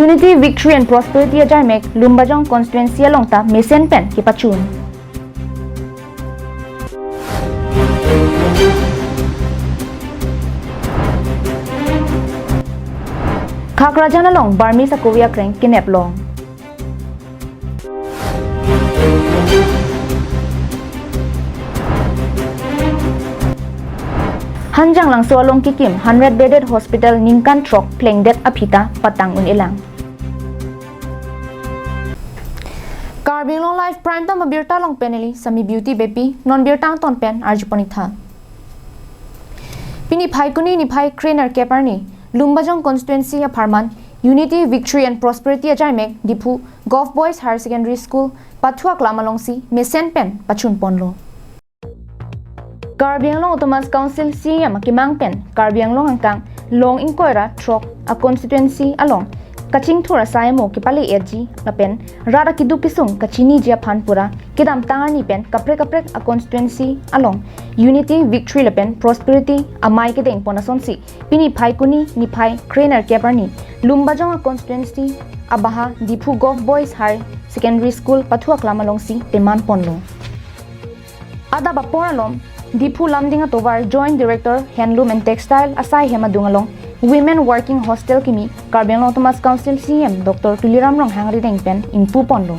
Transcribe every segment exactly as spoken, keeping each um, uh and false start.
Unity, Victory and Prosperity ajaimek Lumbajong constituency along ta mesen pen kepachun. Khakrajan along Burmese akove akreng kenep long. Hanjanglangso along kekim hundred bedded hospital ningkan throk plengdet aphi ta patang un-elang. Karbi Anglong Live Prime Time abirta along pen neli Sami Beauty Beypi, non birta angton pen arjupon-ik tha. Pini Phaikuni niphai krenerkep arni, Lumbajong constituency apharman Unity, Victory and Prosperity ajaimek Diphu Govt Boys Higher Secondary School pathu aklam alongsi mesen pen pachun ponlo. Karbi Anglong Autonomous Council C E M akemang pen Karbi Anglong angkang long ingkoi ra throk a constituency along kachingthur asai amo kepale-etji lapen rat akeduk kesung kachiniji aphan pura kedamtang arni pen kaprek kaprek a constituency along Unity, Victory lapen Prosperity amei kedeng pon asonsi pini Phaikuni niphai krenerkep arni Lumbajong a constituency abaha Diphu Govt Boys Higher Secondary School pathu aklam alongsi peman ponlo. Adap apor alom, Diphu Lumding atovar Joint Director Handloom and Textile asai hem adung along Women Working Hostel kimi Karbi Anglong Autonomous Council C E M Doctor Tuliram Ronghang arideng pen ingpu ponlo.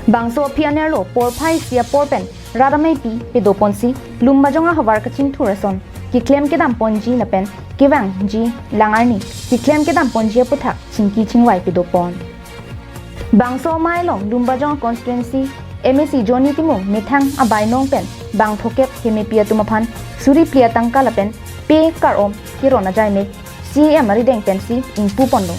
Bangso aphi anerlo porphai isi apor pen rat ameipi pedo ponsi Lumbajong ahavar kachingthur ason keklem kedam ponji lapen kevangji lang arni keklem kedam ponji aputhak chingki chingvai pedo pon. Bangso amei along Lumbajong constituency M A C Johnny Timung methang abainong pen bang thokep hemepi atum aphan suri phli atangka lapen pe kar-om keron ajaimek C E M arideng pensi ingpu ponlo.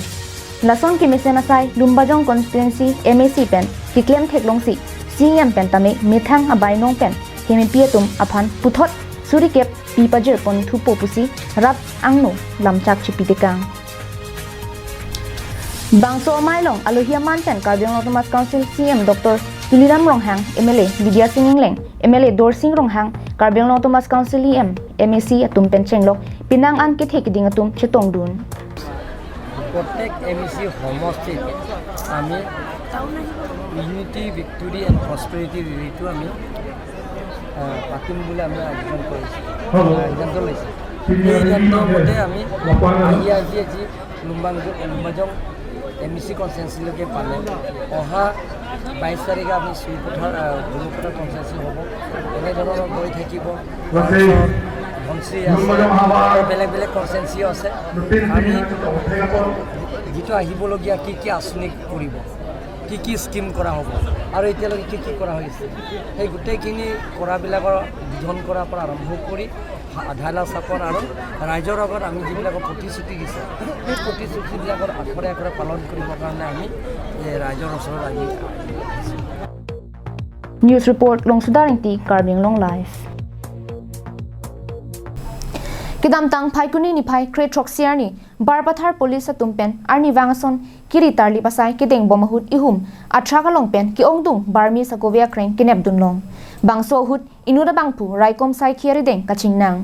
Lason kemesen asai Lumbajong constituency M A C pen keklem theklongsi C E M pen tame methang abainong pen hemepi atum aphan puthot suri kep pi pajir pon thupo pusi rat angno lamchak chipi tekang. Bangso amei along alohi aman pen Karbi Anglong Autonomous Council C E M Doctor Tuliram Ronghang, M L A Bidya Sing Engleng, M L A Dorsing Ronghang, Karbi Anglong Autonomous Council E M, M A C atum pen chenglok penang an kethe keding atum chetongdun. প্ৰত্যেক M E চি সমষ্টিত আমি unity, victory and প্ৰচপেৰিটি ৰেলীটো আমি, আহ, পাতিম বুলি আমি আয়োজন কৰিছোঁ, আয়োজন লৈছোঁ। এই সিদ্ধান্ত মতে আমি আজি, আজি, আজি লুম্বাং-, লুম্বাজং এম ই চি কনষ্টিটুৱেঞ্চিলৈকে পালে অহা বাইছ তাৰিখে আমি চুইপথাৰ, আহ, গুৰুপথাৰ কনষ্টিটুৱেঞ্চি হ'ব। এনেধৰণৰ গৈ থাকিব। তাৰপিছত ধনশিৰি আছে, আৰু বেলেগ বেলেগ কনষ্টিটুৱেঞ্চিও আছে। আমি যিটো আহিবলগীয়া কি কি আঁচনি কৰিব, কি কি স্কিম কৰা হ'ব আৰু এতিয়ালৈকে কি কি কৰা হৈছে, সেই গোটেইখিনি কৰাবিলাকৰ বিধন কৰাৰ পৰা আৰম্ভ কৰি আধাৰ লাষ্ট আপন আৰু ৰাইজৰ আগত আমি যিবিলাকৰ প্ৰতিশ্ৰুতি দিছে, সেই প্ৰতিশ্ৰুতিবিলাকৰ আখৰে আখৰে পালন কৰিবৰ কাৰণে আমি এই ৰাইজৰ ওচৰত আমি আহিছোঁ। News report, Longsudar Ingti, Karbi Anglong Live. Kedamtang Phaikuni niphai kre throksi arni Barpathar Police atum pen arnivang ason kiri tarlip asai kedeng bom ahut ihum a-truck along pen ke-ongdung Burmese akove akreng kenepdun long. Bangso ahut inut abangphu raikom saikhi arideng kachingnang.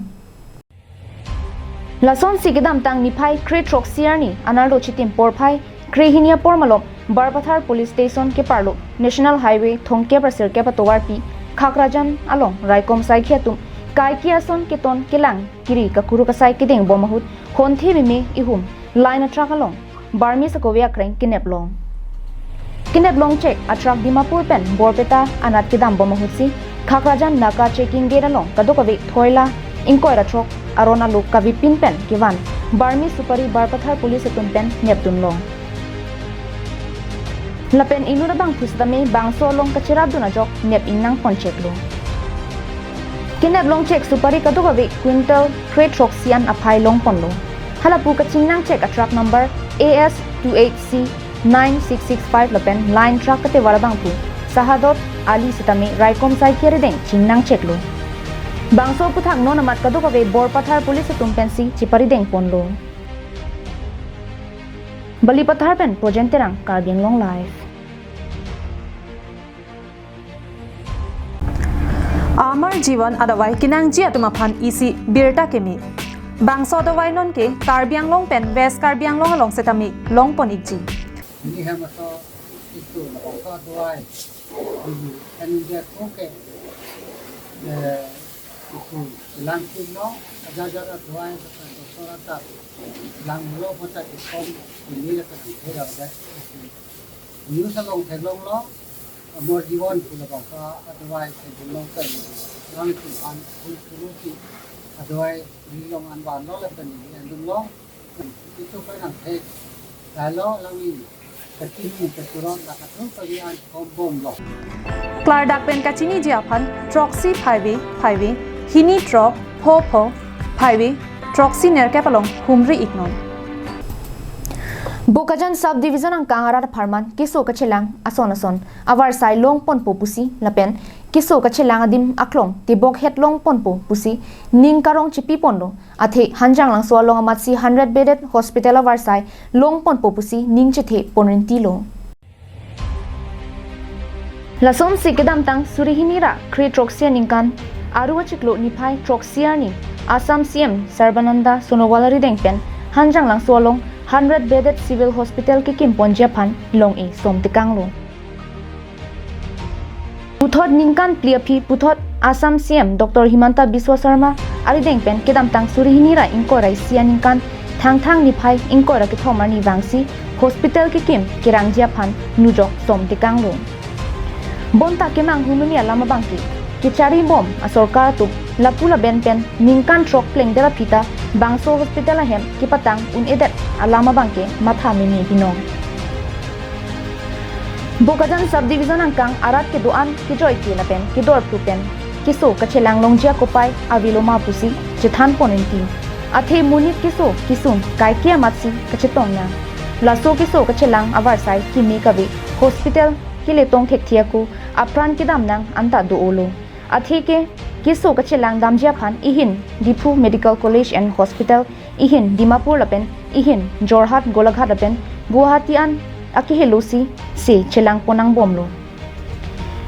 Lasonsi kedamtang niphai kre throksi arni anerlo chitim porphai kre hini apor malom Barpathar Police Station keparlo National Highway thomkep ra sirkep atovarpi Khakrajan along raikom saikhi atum kaike ason keton kelang kiri kakuruk asai kedeng bom ahut honthe meme ihum line a-truck along Burmese akove akreng kenep long. Kenep long chek a-truck Dimapur pen Borpeta anat kedam bom ahutsi Khakrajan Naka checking gate along kadokave thoila ingkoi ra throk aron alo kavepin pen kevan Burmese supari Barpathar Police atum pen nepdun long. Lapen inut abangphu sitame bangso along kacherapdun ajok nep ingnang pon cheklo. Kenep long chek supari kadokave quintal kre throksi an aphai long ponlo. Halapu kachingnang chek a-truck number A S two eight C nine six six five lapen line truck katevar abangphu Sahadot Ali sitame raikom saikhi arideng chingnang cheklo. Bangso aputhak non amat kadokave Borpathar Police atum pensi cheparideng ponlo. Balipathar pen Projen Terang, Karbi Anglong Live. Amar Jivan adawai kenangji atum aphan isi birta kimi. Bangso adovai non ke Karbi Anglong pen West Karbi Anglong along setame longpon ikji. Ini hem aso itu bangso adovai. Ini kan dia ko ke, eh, itu langpin no, aja aja adovai sa doktor ata langlo kota di kom ini la kan thera da. News along theklonglo, Amar Jeevan pu labangso adovai ke dun long pen, lang tum an pul pulu si adovai nilong an vanlo lapen ni an dun long. Itu kan ang thek. Lalo lang ni kachini kachurot la katu kami an kombomlo. Klardak pen kachiniji aphan throksi phaive phaive, hini throk, pho pho, phaive, throksi nerkep along humri iknon. Bokajan Subdivision angkang arat apharman keso kachelang ason ason avarsai longponpo pusi lapen keso kachelang adim aklong tebok het longponpo pusi ning karong chipiponlo. Athe Hanjanglangso along amatsi hundred bedded hospital avarsai longponpo pusi ning chethe ponrintilo. Lasonsi kedamtang suri hini ra kre throksi aningkan Aru achiklo niphai throksi arni Assam C M Sarbananda Sonowal arideng pen Hanjanglangso along hundred bedded civil hospital kekimponji aphan long-e som tekanglo. Puthot ningkan phli aphi puthot Assam C M Doctor Himanta Biswa Sarma arideng pen kedamtang suri hini ra ingkoi ra isi aningkan Thangthang niphai ingkoi ra kethom arni vangsi hospital kekim kerangji aphan nujok som tekanglo. Bonta kemang humimi alam abangke kecharibom asorkar atum lapu laben pen ningkan throk plengdet aphi ta bangso hospital ahem kepatang un-edet alam abangke matha meme binong. Bokajan Subdivision angkang arat kedo-an kejoike lapen kedorpru pen keso kachelang longji akopai avelo ma pusi chethan ponrintilo. Athe monit keso kesung kaike amatsi kachetong nang. Laso keso kachelang avarsai keme kave hospital keletong thekthe ako apran kedam nang anta do-olo. Athe ke keso kachelang damji aphan ihin Diphu Medical College and Hospital, ihin Dimapur lapen ihin Jorhat, Golaghat lapen Guwahati an akehelosi se chelangpon nangbomlo.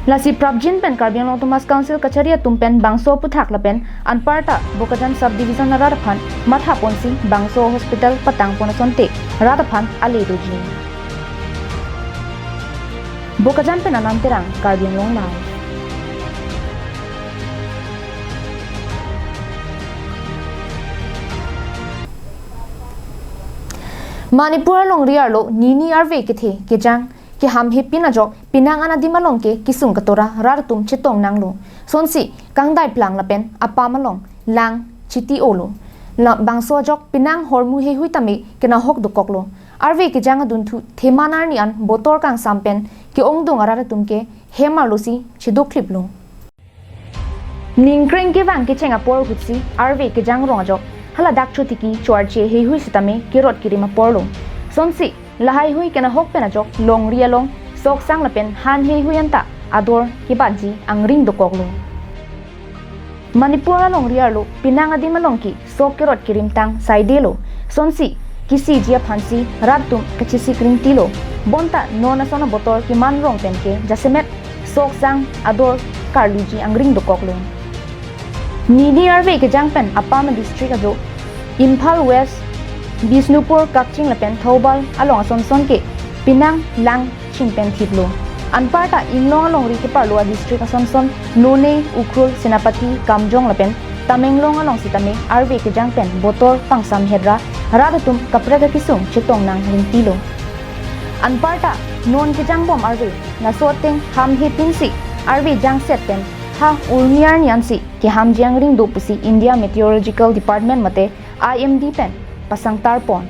Lasi prapjin pen Karbi Anglong Autonomous Council kachari atum pen bangso aphuthak lapen anparta Bokajan Subdivision arat aphan mathaponsi bangso hospital patangpon asonte rat aphan ale doji. Bokajan pen Anand Terang, Karbi Anglong Live. Manipur alongri arlo nini arve kethe kejang keham hepin ajok penang anadim along ke kesung katora rat atum chetong nanglo. Sonsi kangdai plang lapen apam along lang chiti-olo. Labangso ajok penang hormu heihui tame kenahok dokoklo. Arve kejang adunthu theman arni an botor kangsam pen ke-ongdung arat atum ke hem arlosi chedokkliplo. Ningkreng kevang kecheng apor ahutsi arve kejang rong ajok haladak chotiki choarche heihui sitame kerot kerim aporlo. Sonsi lahaihui kenahok pen ajok longri along soksang lapen han heihui anta ador kebatji angring dokoklo. Manipur alongri arlo penang adim along ke sok kerot kerim tang saidelo. Sonsi kesiji aphansi rat atum kachesik ringtilo. Bonta non ason abotor keman rong pen ke jasemet soksang ador karluji angring dokoklo. Nini arve kejang pen apam district ajo Imphal West, Bishnupur, Kakching lapen Thoubal along ason son ke penang lang chingpen thiplo. Anparta inglong alongri keparlo adistrict ason son Noney, Ukhrul, Senapati, Kamjong lapen Tamenglong along sitame arve kejang pen botor pangsam het ra rat atum kaprek akesung chetong nang ringtilo. Anparta non kejangbom arve laso ateng ham hepinsi arve jangset pen ha urmi arni ansi kehamji angring do pusi India Meteorological Department mate I M D pen pasangtarpon.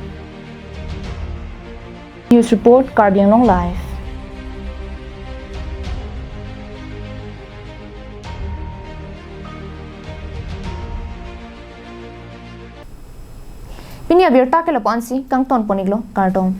News report, Karbi Anglong Live. Pini abirta ke lapu-ansi kangtonpon-iklo, kardom.